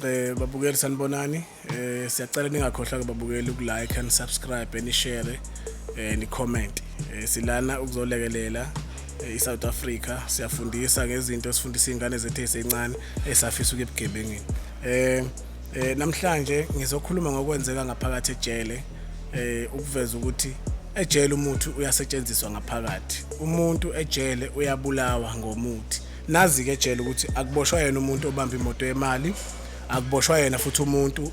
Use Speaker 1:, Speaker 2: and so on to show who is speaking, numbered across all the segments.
Speaker 1: Babukeli, sanibonani. Siyacela ningakhohlwa ke babukeli ukulike and subscribe and share, ni comment. Silana ukuzolekelela iSouth Africa, siyafundisa ngezinto esifundisa izingane zethu ezincane esafisa ukuya ebugebengeni. Namhlanje ngizokhuluma ngokwenzeka ngaphakathi ejele, ukuveza ukuthi ejele umuthi uyasetshenziswa ngaphakathi. Umuntu ejele uyabulawa ngomuthi. Nazi ke ejele ukuthi akuboshwa yena umuntu obamba imoto yemali, akuboshwa yena futhi umuntu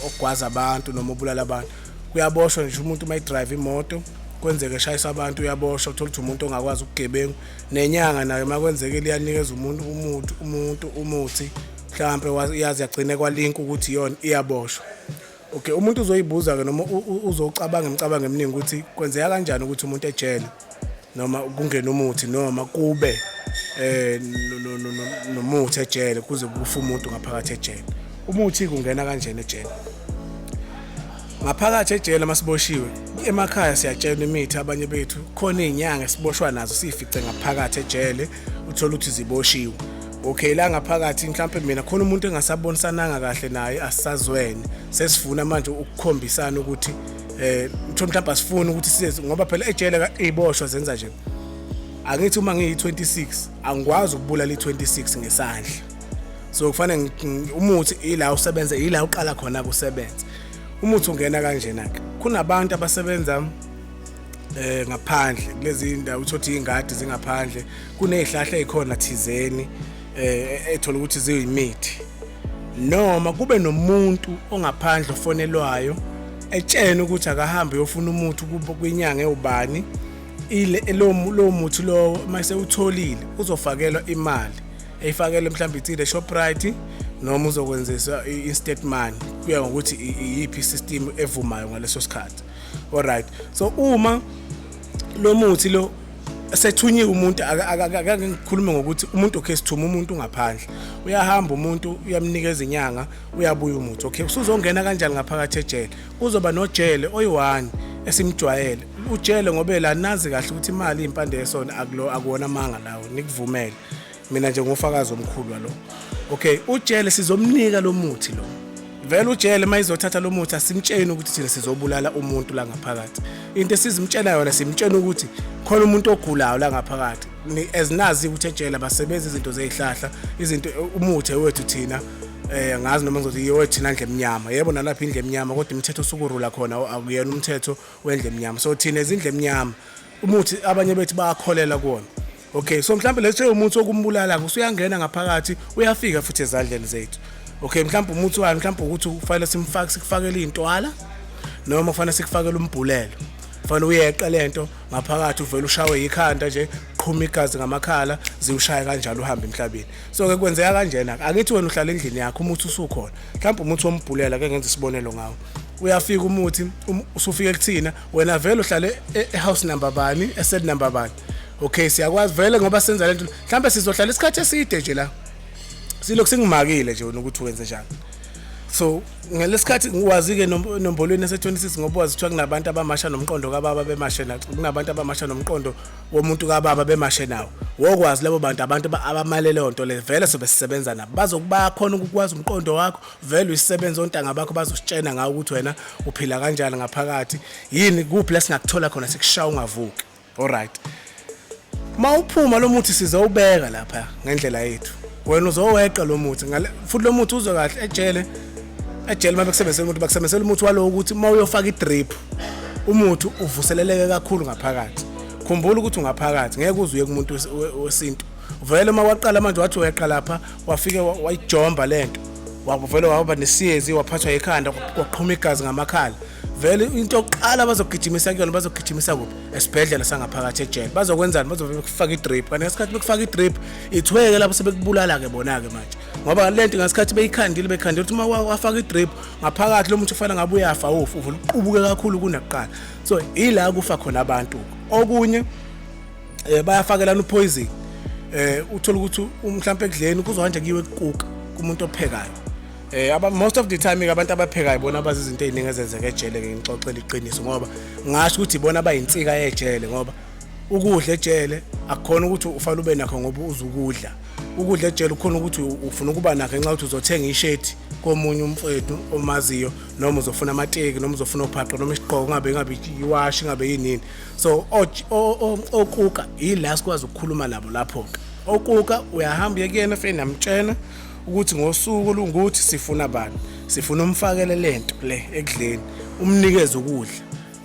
Speaker 1: ogwaza abantu noma obulala abantu. Kuyaboshwa nje umuntu uma edrive imoto kwenzeke eshayisa abantu, uyaboshwa. Uthola ukuthi umuntu ongakwazi ukugebengu. Nenyanga nayo uma kwenzekile iyanikeza umuntu umuthi, umuntu umuthi mhlampe yazi yagcine kwalink ukuthi iyona, iyaboshwa. Okay, umuntu uzoyibuza ke noma uzocabanga imicabango eminingi ukuthi kwenzeka kanjani ukuthi umuntu ejele noma kungena umuthi noma kube nomuthi ejele kuze kufe umuntu ngaphakathi ejele. Umuthi kungena kanjena ejele? Ngaphakathi ejele masiboshiwe emakhaya siyatshelwa imithi. Abanye bethu khona izinyanga esiboshwa nazo sifice ngaphakathi ejele, uthola ukuthi ziboshiwe. Okay, la ngaphakathi mhlampe mina khona umuntu engasabonisananga kahle naye, asisazwene, sesifuna manje ukukhombisana ukuthi mhlawumbe mhlawumbe asifuni ukuthi size, ngoba phela ejele iboshwa zenza nje. Angithi uma ngiyi-26 angikwazi ukubulala i-26 ngesandla, so kufanele umuthi ila usebenze, ila uqala khona kusebenza. Umuthi ungena kanjena ke. Kunabantu abasebenza ngaphandle kulezi indawo, uthothi ingadi zingaphandle, kunezihlahla ezikhona thizeni ethola ukuthi ziyimithi, noma kube nomuntu ongaphandle ofonelwayo etshena ukuthi akahambe uyofuna umuthi kwinyanga ewubani. Ile lo muthi lowo mase utholile uzofakelwa imali, eyifakele mhlawumbe itsile Shoprite noma uzokwenziswa i-instant money, kuya ngokuthi iyiphi system evumayo ngaleso sikhathi. Alright, so uma lo muthi lo sethunyiwe umuntu, akake ngikhulume ngokuthi umuntu, okay, sithuma umuntu ngaphandle, uyahamba umuntu uyamnikeza inyanga, uyabuya umuthi. Okay, usuzongena kanjani ngaphakathi ejele? Kuzoba nojele oyi-one esimjwayele ujele, ngoba la nazi kahle ukuthi imali impande yesona. Akulo akuwona amanga lawo, nikuvumele mina nje ngufakazi omkhulu walo. Okay, ujele sizomnika lo muthi lo. Vele ujele mayizothatha lo muthi asimtsheni ukuthi thina sizobulala umuntu la ngaphakathi. Into esizimtshela yona, simtshena ukuthi khona umuntu ogulayo la ngaphakathi. As nazi ukuthi ejele abasebenzi izinto zezihlahla, izinto umuthi wethu thina, ngazi noma ngizothi yiyo thina ndle emnyama. Yebo, nalapha indle emnyama, kodwa imithetho osukurula khona akuyena umthetho wendle emnyama. So thina ezindle emnyama umuthi abanye bethu bayakholela kuwona. Okay, so mhlawumbe lethe umuthi wokumbulala usuyangena ngaphakathi, uyafika futhi ezandleni zethu. Okay, mhlawumbe umuthi wayo mhlawumbe ukuthi ufanele simfake, sikufakele intwala noma kufanele sikufakele umbhulelo, kufanele uyeqe lento ngaphakathi, uvele ushawe ikhanda nje, qhuma igazi ngamakhala, ziwushaye kanjalo uhambe emhlabeni. So ke kwenzeka kanjena. Angithi wena uhlala endlini yakho, umuthi usukhona, mhlawumbe umuthi wombhulela, ke ngenza isibonelo ngawo. Uyafika umuthi, usufike kuthina, wena vele uhlale e-house number bani, e-cell number bani. Okay, siyakwazi vele ngoba senza lento, mhlawumbe sizohlala isikhathi eside nje la, silokhu singimakile nje wena ukuthi wenze njani. So ngalesikhathi ngiwazi-ke nombolweni ese-26, ngoba wazi kuthiwa kunabantu abamasha nomqondo kababa bemashe na, kunabantu abamasha nomqondo womuntu kababa bemashe nawo. Wokwazi labo bantu, abantu abamale leyo nto le, vele sobe sisebenza nabo, bazokuba khona ukukwazi umqondo wakho. Vele uyisebenza, ontanga bakho bazositshena ngawo ukuthi wena uphila kanjani ngaphakathi, yini, kuphi la singakuthola khona sikushaya ungavuki. Alright, mawuphuma lo muthi sizowubeka lapha ngendlela yethu, wena uzoweqa lo muthi futhi lo muthi uzwe kahle. Ejele uma bekusebenzisela umuthi, bakusebenzisela umuthi walowo ukuthi uma uyofaka idrip umuthi uvuseleleke kakhulu ngaphakathi. Khumbula ukuthi ungaphakathi, ngeke uze uye kumuntu wesintu. Vele uma waqala manje wathi uyeqa lapha, wafike wayijomba lento, wavele waba nesiyezi, waphathwa ikhanda, kwaqhuma igazi ngamakhala. Vele into yokuqala bazogijimisa kuyona, bazogijimisa kuphi? Esibhedlela sangaphakathi ejele. Bazokwenzani? Bazobe bekufaka idrip, kanti ngesikhathi bekufaka idrip ithweke lapho sebekubulala-ke bona-ke manje, ngoba lento ngesikhathi beyikhandile, bekhandile ukuthi uma wafaka idrip ngaphakathi lo muntu ufanele ngabe uyafa, ufa uvele uqubuke kakhulu kunakuqala. So ila kufa khona abantu. Okunye, bayafakelana upoison. Uthola ukuthi mhlawumbe ekudleni kuzohanja kuyiwe kukuka kumuntu ophekayo. Most of the time ke abantu abaphekayo bona bazi izinto eziningi ezenzeka ejele. Ke ngixoxela iqiniso ngoba ngasho ukuthi ibona abayinsika yejele, ngoba Ukudla ejele akukhona ukuthi ufanele ube nakho ngoba uzukudla. Ukudla ejele ukhona ukuthi ufuna ukuba nakho ngenxa yokuthi uzothenga ishethi komunye umfowethu omaziyo, noma uzofuna amateki, noma uzofuna ophaqa, noma isigqoko, ngabe iwashi, ngabe yinini. So okuka yila sikwazi ukukhuluma nabo lapho-ke. Okuka uyahamba uye kuyena, ufike namtshena ukuthi ngosuku olungukuthi sifuna bani, sifuna umfakele lento le ekudleni, umnikeze ukudla.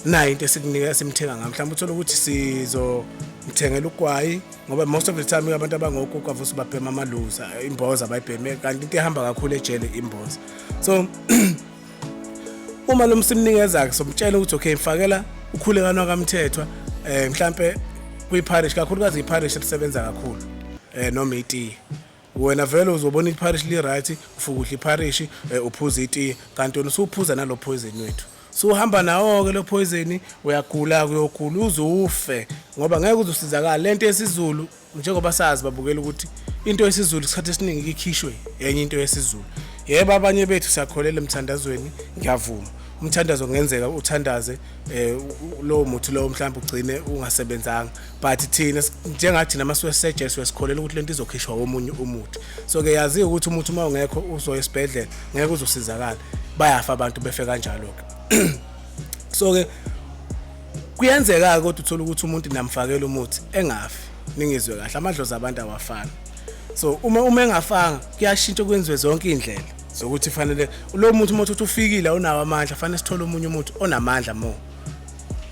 Speaker 1: Nayo into esikunika simthenga ngayo, mhlawumbe uthole ukuthi sizomthengela ugwayi, ngoba most of the time abantu abangokuka vusi babhema amaluza, imboza bayibheme, kanti into ehamba kakhulu ejele imboza. So uma lo msimnikeza-ke somtshela ukuthi okay, mfakela ukhulekano kaMthethwa, mhlampe kwi-parish, kakhulukazi i-parish elisebenza kakhulu, noma itiye. Wena vele uzobona i-parish li-right, ufika udla i-parish, uphuza itiye, kanti wena usuphuza nalo poison wethu. Suhamba nawo-ke lo poison, uyagula, uyogula uze ufe, ngoba ngeke uze usizakale. Lento yesiZulu, njengoba sazi babukela ukuthi into yesiZulu isikhathi esiningi ikhishwe enye into yesiZulu. Yebo, abanye bethu siyakholela emthandazweni, ngiyavuma. Umthandazo kungenzeka uthandaze, lowo muthi lowo mhlawumbe ugcine ungasebenzanga, but thina njengathi nama suke sejele sikholela ukuthi lento izokhishwa omunye umuthi. So ke yazi ukuthi umuthi uma ungekho uzoya esibhedlela, ngeke uzosizakala, bayafa abantu, befe kanjalo ke. So ke kuyenzeka kodwa uthola ukuthi umuntu namfakela umuthi engafi. Ningizwe kahle, amadlozi abantu awafani. So uma engafanga kuyashintsha, kwenziwe zonke indlela zokuthi fanele lo muntu, uma uthi ufikile unawo amandla, fanele sithole omunye umuntu onamandla more,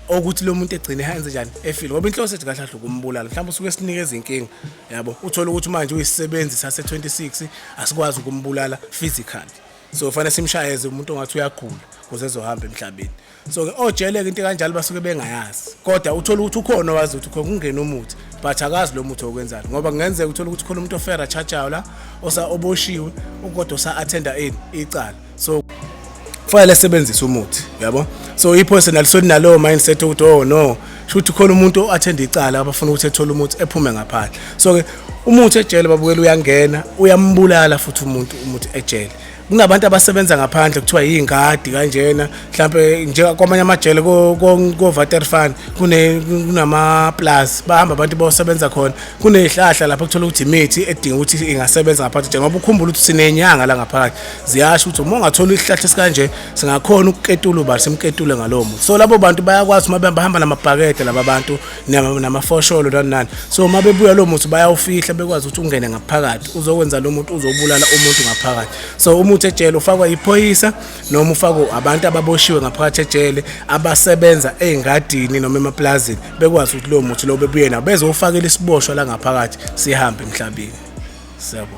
Speaker 1: okuthi lo muntu egcine enze njani, efile, ngoba inhloso ethu kahle kahle ukumbulala. Mhlawumbe usuke sinikeza inkinga yabo, uthola ukuthi manje uyisisebenzi sase 26, asikwazi ukumbulala physically, so fanele simshayeze umuntu ongathi uyagula ukuze ezohamba emhlabeni. So ke ojele into kanjalo basuke bengayazi, kodwa uthola ukuthi ukhona owazi ukuthi khona kungena umuthi, but akazi lo muthi okwenzani, ngoba kungenzeka uthola ukuthi khona umuntu ofera chargeayo la osa oboshiwe, kodwa osa attenda ini icala, so kufanele sebenzise umuthi yabo. So iphoyisa nalo linalowo mindset ukuthi oh no, shuthi khona umuntu o-attend icala, abafuna ukuthi ethole umuthi ephume ngaphandle. So ke umuthi ejele babukela uyangena, uyambulala futhi umuntu umuthi ejele. Kunabantu abasebenza ngaphandle kuthiwa yingadi kanjena, mhlambe nje kwamanye amajele ko Waterfall kunama plus, bahamba abantu bayosebenza khona, kunezihlahla lapho kuthola ukuthi imithi edinga ukuthi ingasebenza ngaphandle, njengoba ukhumbula ukuthi sinenyanga la ngaphakathi, ziyasho ukuthi uma ungathola isihlahla esikanje singakhona ukuketula uba simketule ngalowo muthi. So labo bantu bayakwazi uma bahamba namabhakede laba bantu namafosholo nani nani, so uma bebuya lo muthi bayawufihla, bekwazi ukuthi ungene ngaphakathi uzokwenza lo muntu, uzobulala umuntu ngaphakathi. So umuthi ejele ufakwa iphoyisa noma ufakwa abantu ababoshiwe ngaphakathi ejele abasebenza ey'ngadini noma emaplazini, bekwazi ukuthi lowo muthi lo bebuye nawo bezowufakela isiboshwa la ngaphakathi, sihambe emhlabeni. Siyabonga.